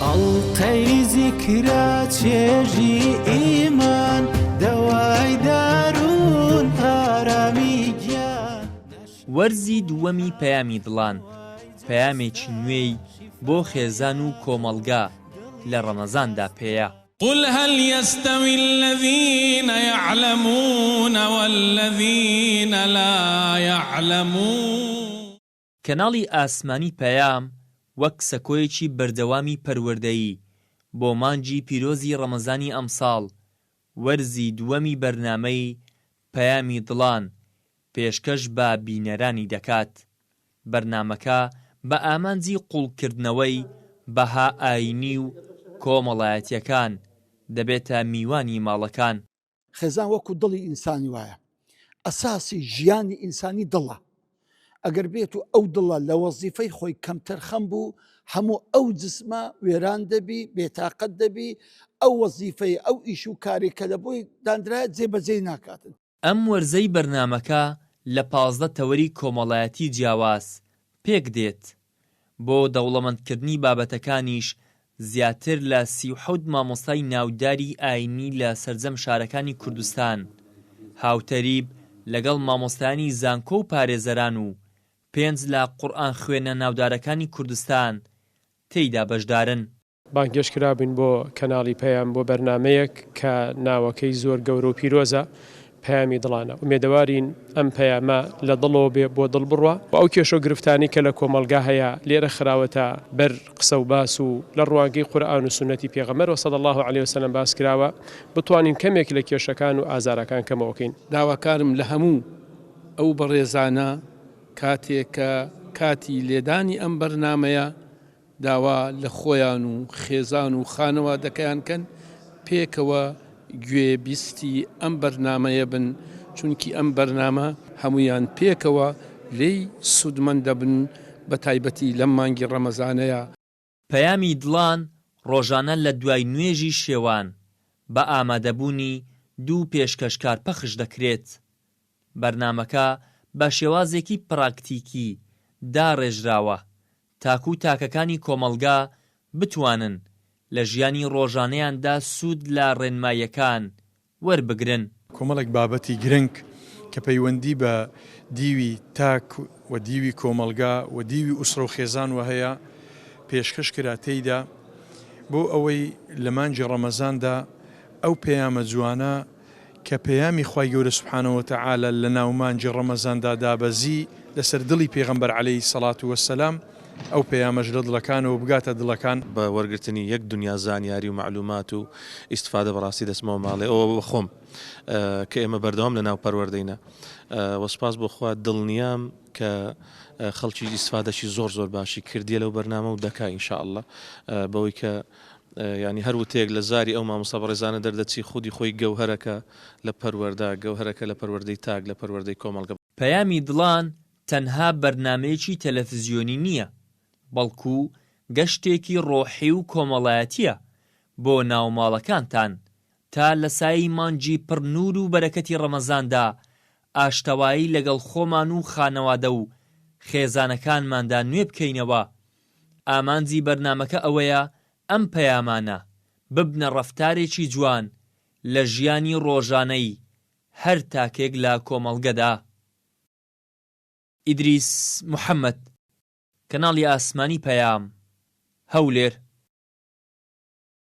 ئەڵقەی زیکرا چێژی ئیمان دەوای دەروون ئارامی گیان. وەرزی دووەمی پەیامی دڵان، پەیامێکی نوێی بۆ خێزان و کۆمەڵگا لە ڕەمەزاندا پێیە. قل هل یستوی الذین یعلمون والذین لا یعلمون. کەناڵی ئاسمانی پەیام وەک سەکۆیەکی بەردەوامی پەروەردەیی بۆ مانگی پیرۆزی ڕەمەزانی ئەمساڵ، وەرزی دووەمی بەرنامەی پەیامی دڵان پێشکەش بە بینەرانی دەکات. بەرنامەکە بە ئامانجی قووڵکردنەوەی بەها ئایینی و کۆمەڵایەتییەکان، دەبێتە میوانی ماڵەکان. خێزان وەکو دڵی ئینسانی وایە ئەساسی ژیانی ئینسانی دڵە ئەگەر بێت و ئەو دڵە لە وەزیفەی خۆی کەمتەرخەم بوو هەموو ئەو جسمە وێران دەبی بێتاقەت دەبی ئەو وەزیفەی ئەو ئیش و کاری کە لە بۆی دانرایە جێبەجێی ناکاتن. ئەم وەرزەی بەرنامەکە لە 15 تەوەری کۆمەڵایەتی جیاواز پێک دێت، بۆ دەوڵەمەندکردنی بابەتەکانیش زیاتر لە 37 مامۆستای ناوداری ئاینی لە سەرجەم شارەکانی کوردستان هاوتەریب لەگەڵ مامۆستایانی زانکۆ و پارێزەران و پێنج لە قورئانخوێنە ناودارەکانی کوردستان تێیدا بەشدارن. بانگهێشت کرابووین بۆ کەناڵی پەیام بۆ بەرنامەیەک کە ناوەکەی زۆر گەورە و پیرۆزە، پەیامی دڵانە. ئومێدەوارین ئەم پەیامە لە دڵەوە بێ بۆ دڵ بڕوا و ئەو کێشە و گرفتانەی کە لە کۆمەڵگا هەیە لێرە خراوەتە بەر قسە و باس و لە ڕوانگەی قورئان و سوننەتی پێغەمبەرەوە صلی اللە علیە وسلم باس کراوە بتوانین کەمێک لە کێشەکان و ئازارەکان کەمەوە کەین. داواکارم لە هەموو ئەو بەڕێزانە کاتێ کە کاتی لێدانی ئەم بەرنامەیە داوا لە خۆیان و خێزان و خانەوادەکەیان کەن پێکەوە گوێ بیستی ئەم بەرنامەیە بن چونکی ئەم بەرنامە هەموویان پێکەوە لێی سوودمەند دەبن بە تایبەتی لەم مانگی ڕەمەزانەیا. پەیامی دڵان ڕۆژانە لە دوای نوێژی شێوان بە ئامادەبوونی دوو پێشکەشکار پەخش دەکرێت. بەرنامەکە بە شێوازێکی پراکتیکی داڕێژراوە تاکو تاکەکانی کۆمەڵگا بتوانن لە ژیانی ڕۆژانەیاندا سوود لە ڕێنماییەکان وەربگرن. کۆمەڵێک بابەتی گرنگ کە پەیوەندی بە دیوی تاک و دیوی کۆمەڵگا و دیوی ئوسرە و خێزان وە هەیە پێشکەش کرا تێیدا بۆ ئەوەی لە مانگی ڕەمەزاندا ئەو پەیامە جوانە کە پەیامی خوای گەورە سبحانە وتعالی لە ناو مانگی ڕەمەزاندا دابەزی لەسەر دڵی پێغەمبەر علیە الصلوە والسلام ئەو پەیامەش لە دڵەکانەوە بگاتە دڵەکان. بە وەرگرتنی یەک دونیا زانیاری و مەعلومات و ئیستفادە بەڕاستی دەچمەوە ماڵێ ئەوە بە خۆم کە ئێمە بەردەوام لە ناو پەروەردەینە وە سوپاس بۆ خوا دڵنیام کە خەڵکی ئیستفادەکی زۆر زۆر باشی کردیە لەو بەرنامە و دەکا ان شاء اللە بەوەی کە یانی هەر وتەیەک لە زاری ئەو مامۆستا بەڕێزانە دەردەچی خودی خۆی گەوهەرەکە لە پەروەردە، گەوهەرەکە لە پەروەردەی تاک، لە پەروەردەی کۆمەڵگە. پەیامی دڵان تەنها بەرنامەیەکی تەلەفزیۆنی نییە، بەڵکو گەشتێکی ڕۆحی و کۆمەڵایەتییە بۆ ناو ماڵەکانتان، تا لە سایەی مانگی پڕ نوور و بەرەکەتی ڕەمەزاندا ئاشتەوایی لەگەڵ خۆمان و خانەوادە و خێزانەکانماندا نوێ بکەینەوە، ئامانجی بەرنامەکە ئەوەیە ئەم پەیامانە ببنە ڕەفتارێکی جوان لە ژیانی ڕۆژانەی هەر تاکێک لە کۆمەڵگەدا. ئیدریس محەمەد، کەناڵی ئاسمانی پەیام، هەولێر.